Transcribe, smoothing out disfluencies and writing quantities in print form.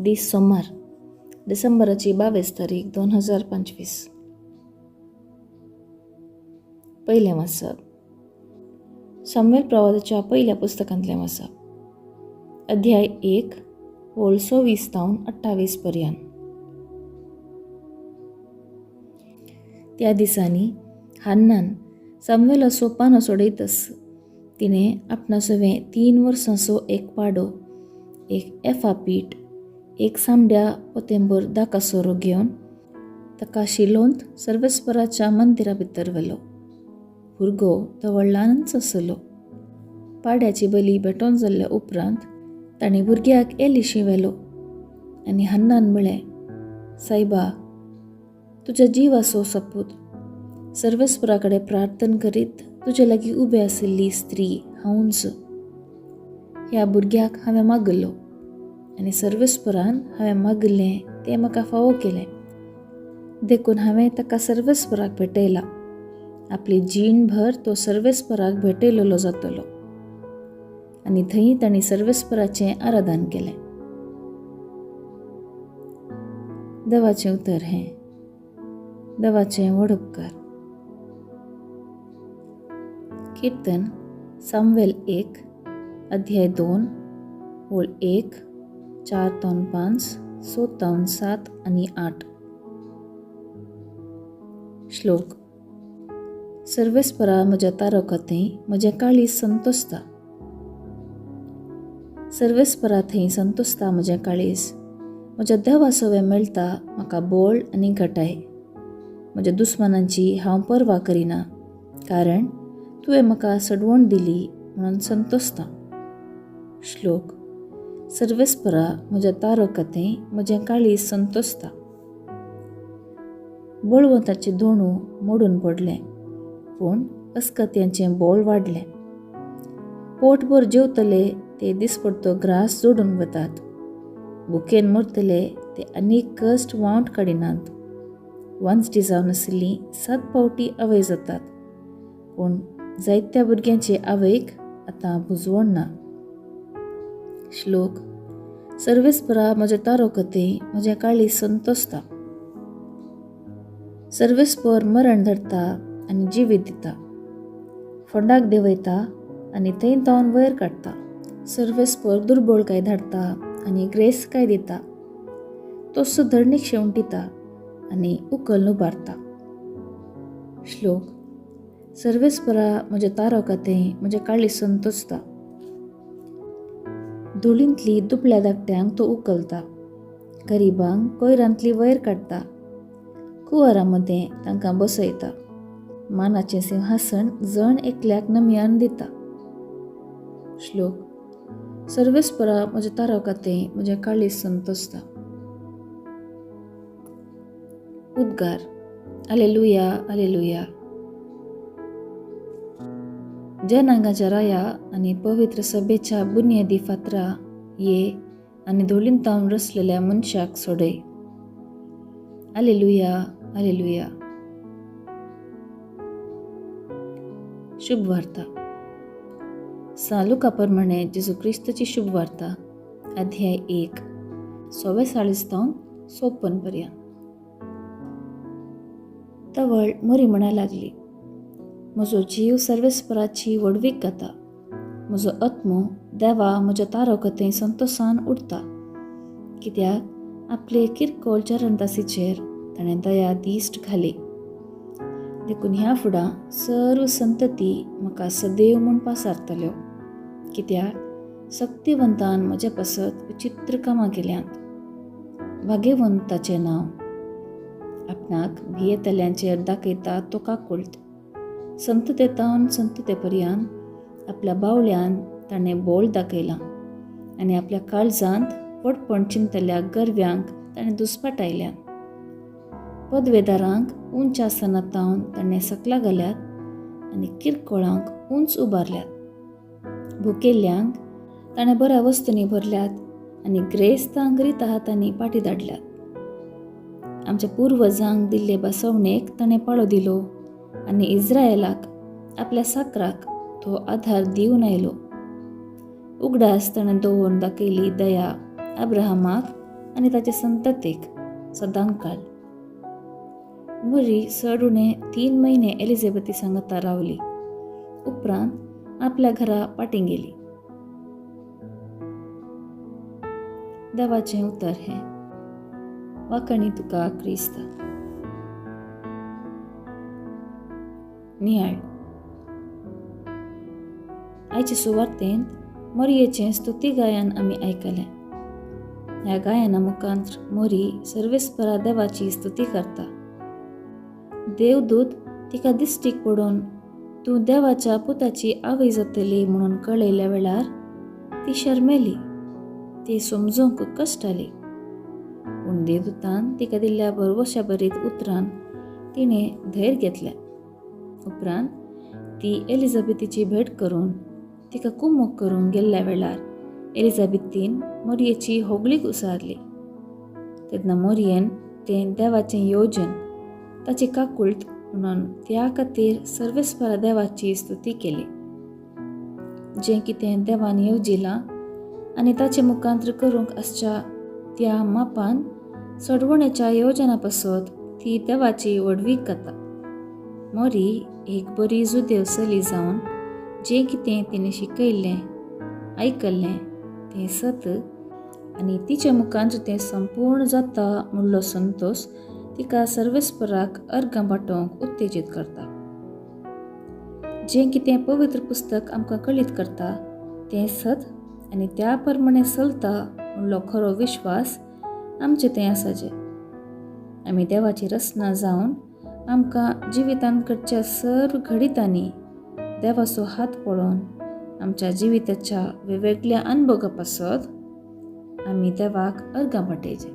दीस सोमार, डिसेंबराची 22 तारीख 2025. पयलें वाचप सामुएल प्रवादाच्या पयल्या पुस्तकांतलें वाचप, अध्याय 1 ओळ 26 तावन 28 पर्यंत. त्या दिसांनी हान्नान सामुएलाचो पानो सोडयतच तिणें आपणा सवें 3 वर्सांचो एक पाडो, एक एफा पीठ, एक सामड्या पोतेंबर दाका सोरो घेवन ताका शिलोंत सर्वेस्पराच्या मंदिरा भितर व्हेलो. भुरगो तवळ ल्हानच आसलो. पाड्याची बली भेटोवन जाल्ल्या उपरांत तांणी भुरग्याक एलिशी व्हेलो आनी हन्नान म्हळें, सायबा, तुज्या जिवाचो सपूत, सर्वेस्परा कडेन प्रार्थन करीत तुजे लागीं उबे आशिल्ली स्त्री हांवूच. ह्या भुरग्याक हांवें मागिल्लो आनी सर्वेस्परान हांवें मागिल्लें तें म्हाका फावो केलें, देखून हांवें ताका सर्वेस्पराक भेटयला. आपली जीणभर तो सर्वेस्पराक भेटयलेलो जातलो. आनी थंय तांणी सर्वेस्पराचें आराधन केलें. देवाचें उतर हें. देवाचें व्हड उपकार. कीर्तन सामुएल 1 अध्याय 2 ओळ 1, 4 तावन 5, 6 तावन 7 आनी 8. श्लोक. सर्वेस्परा म्हज्या तारका थंय म्हजें काळीज संतोसता. सर्वेस्परा थंय संतोसता म्हजें काळीज. म्हज्या देवा सवें मेळटा म्हाका बोळ आनी घटाय. म्हज्या दुस्मानांची हांव पर्वा करिना, कारण तुवें म्हाका सडवण दिली म्हणून संतोसता. श्लोक. सर्वेस्परा म्हज्या तारका थंय म्हजें काळीज संतोसता. बळवंताचें दोणू मोडून पडलें, पूण अस्कत्यांचें बोळ वाडलें. पोटभर जेवतले ते दिसपडतो ग्रास जोडून वतात. भुकेन मरतले ते आनीक कश्ट वांट काडिनात. वांजटी जावन आशिल्लीं 7 फावटी आवय जातात, पूण जायत्या भुरग्यांचे आवयक आतां बुजवण ना. श्लोक. सर्वेस्परा म्हज्या तारोकते म्हजें काळीज संतोसता. सर्वेस्पर मरण धरता आनी जिवीत दिता, फोंडाक देंवयता आनी थंय तावन वयर काडटा. सर्वेस्पर दुर्बळकाय धाडटा आनी ग्रेसकाय दिता. तोच धरणीक शेवटिता आनी उकल उबारता. श्लोक. सर्वेस्परा म्हज्या तारोकाते म्हजें काळीज संतोसता. धुळींतली दुबळ्या धाकट्यांक तो उकलता, गरिबांक कोयरांतली वयर काडटा, कुंवरां मदें तांकां बसयता. मानाचें सिंहासन जण एकल्याक नमयान दिता. श्लोक. सर्वेस्परा म्हज्या तारोकाते म्हजें काळीज संतोसता. उद्गार. आलेलुया, आलेलुया. जनांगाच्या राया आनी पवित्र सभेच्या बुन्यादी फातरा ये आनी धोलीन तावन रचलेल्या मनशाक सोडय. आलेलुया, आलेलुया. शुभवार्ता. सालुका प्रमाणे जेजू क्रिस्ताची शुभवार्ता, अध्याय 1, 44 तावन 54 पर्यंत. तवळ मोरी म्हणा लागली, म्हजो जीव सर्वेस्पराची व्हडवीक गाता. म्हजो आत्मो देवा म्हज्या तारोकथें संतोसान उरता, कित्याक आपले किरकोळ चरणदासीचेर ताणें दया दिश्ट घाली. देखून ह्या फुडां सर्व संतती म्हाका सदैव म्हूण पासारतल्यो, कित्याक सक्तिवंतान म्हजे पासत विचित्र कामां केल्यांत. भाग्यवंत ताचें नांव. आपणाक भियेतल्यांचेर दाखयता तो काकुळट. संतते तावन संतते पर्यंत आपल्या बावल्यान ताणें बोळ दाखयलां आनी आपल्या काळजांत व्हडपण चिंतल्या गर्व्यांक ताणें दुस्पाटायल्यात. पदवेदारांक उंच आसना तावन ताणें सकला घाल्यात आनी किरकोळांक उंच उबारल्यात. भुकेल्ल्यांक ताणें बऱ्या वस्तूंनी भरल्यात आनी ग्रेस्तांक रिता हातांनी पाटी धाडल्यात. आमच्या पुर्वजांक दिल्ले बसवणेक ताणें पाळो दिलो आनी इस्रायलाक आपल्या साकराक तो आधार दिवन आयलो. उगडास ताणें दवरून दाखयली दया अब्राहमाक आनी ताचे संततीक सदांकाळ. मरी चड उणें 3 म्हयने एलिझाबेथी सांगाता रावली. उपरांत आपल्या घरा पाटीं गेली. देवाचें उतर हें. वाखाणी तुका क्रिस्ता. नियाळ. आयचे सुवार्तेंत मोरयेचें स्तुती गायन आमी आयकलें. ह्या गायना मुखांत मोरी सर्वेस्परा देवाची स्तुती करता. देवदूत तिका दिश्टीक पडून तूं देवाच्या पुताची आवय जातली म्हणून कळयल्या वेळार ती शर्मेली. ती समजूंक कश्ट आली. पूण देवदूतान तिका दिल्ल्या भरवश्या भरीत उतरान तिणें धैर्य घेतलें. उपरांत ती एलिझाबेथीची भेट करून तिका कुमूक करूंक गेल्ल्या वेळार एलिझाबेथीन मोरयेची होगळीक उसारली. तेन्ना मोरयेन तें देवाचें योजन ताची काकुळट म्हणून त्या खातीर सर्वेस्परा देवाची स्तुती केली. जें कितें देवान येवजिलां आनी ताचे मुखांत्र करूंक आसच्या त्या मापान सोडवणेच्या योजना पासत ती देवाची व्हडवीक करता. मोरी एक बरी जुदेव चली जावन जें कितें तिणें शिकयल्लें आयकल्लें तें सत आनी तिचे मुखांत्र तें संपूर्ण जाता म्हणलो संतोश तिका सर्वेस्पराक अर्गां बाटोवंक उत्तेजीत करता. जें कितें पवित्र पुस्तक आमकां कळीत करता तें सत आनी त्या प्रमाणे चलता म्हणलो खरो विश्वास आमचे तें आसाचे. आमी देवाची रचना जावन आमकां जिवितांत घडच्या सर्व घडितांनी देवाचो हात पळोवन आमच्या जिविताच्या वेगवेगळ्या अनुभवा पासत आमी देवाक अर्गां वाटयचे.